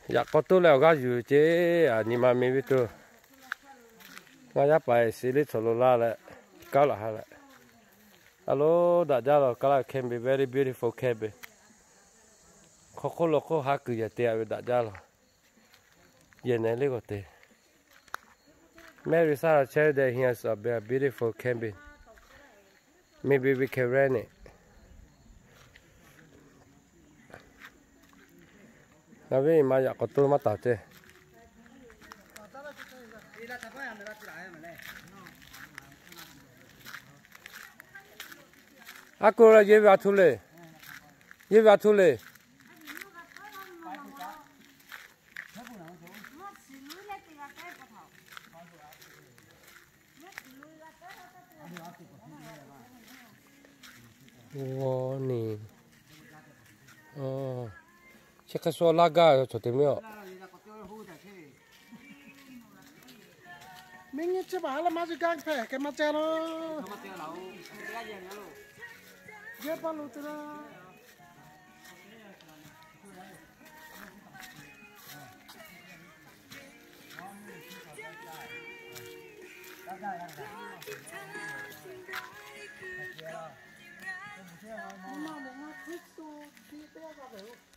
Yaꞈ k'aw toˇ leh awˬ g'aˇ yuˬ ceˇ, a nyi ma me ve tuˬ. Ngaˬ yaˇ paˍ shiˍ liˇ chaw lo laˇ leh, kaˉ laꞈ ha leh, a lo daꞈ jaˇ lawˬ. Kaˉ laꞈ cabin, very beautiful cabin. Hk'aw hk'oˆ lo hk'oˆ ha kuiˬ yehˬ te a ve daꞈ jaˇ lawˬ. Yehˬ nehˬ liˇ g'awˬ te. Mary Sarah Cherider, he has a beautiful cabin. Maybe we can rent it. Ngaˬ ve ma yaꞈ k'aw toˇ maˇ taˍ ceˇ. A k'oˆ la, yehˇ ve a htoꞈ le. Yehˇ ve a htoꞈ le. G'awˇ ni. Chi hk'e shu laˇ gaˇ cawˬ te miˇ aw. Miˇ nyi chi baˬ ha leh maˇ zuhˬ gaˇ hpehꞈ kehˬ maˇ ceh lo. Yehˇ paˇ lo te la. Mvuhˇ naw ma hkuiˉ to piˇ teˇ g'aˇ g'a pehˬ-oˬ.